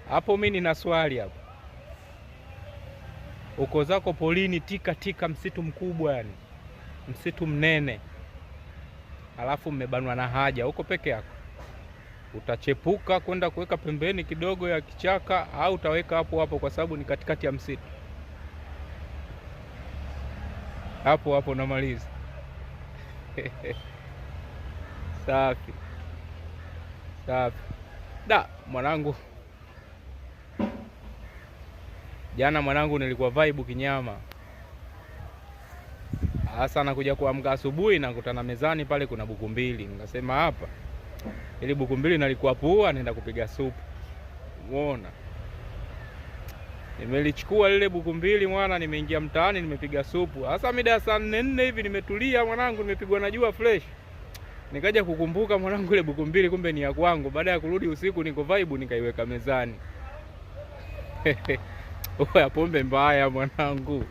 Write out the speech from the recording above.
Hapo mi nina swali hapo. Uko zako polini tika tika, msitu mkubwa, yani msitu mnene, alafu mmebanwa na haja, uko peke yako, utachepuka kwenda kuweka pembeni kidogo ya kichaka au utaweka hapo hapo, kwa sababu ni katikati ya msitu? Hapo hapo namaliza. Safi safi. Da mwanangu, jana mwanangu, nilikuwa vibe kinyama. Hasa nakuja kuamka asubuhi nakutana mezani pale kuna buku mbili, nikasema hapa ili buku mbili nalikuwa pua, naenda kupiga supu. Umeona, nimelichukua lile buku mbili mwana, nimeingia mtaani nimepiga supu. Hasa mida ya saa nne nne hivi nimetulia mwanangu, nimepigwa na jua fresh. Nikaja kukumbuka mwanangu, ile buku mbili kumbe ni ya kwangu. Baada ya kurudi usiku, niko vibe, nikaiweka mezani. Oya, pombe mbaya mwanangu.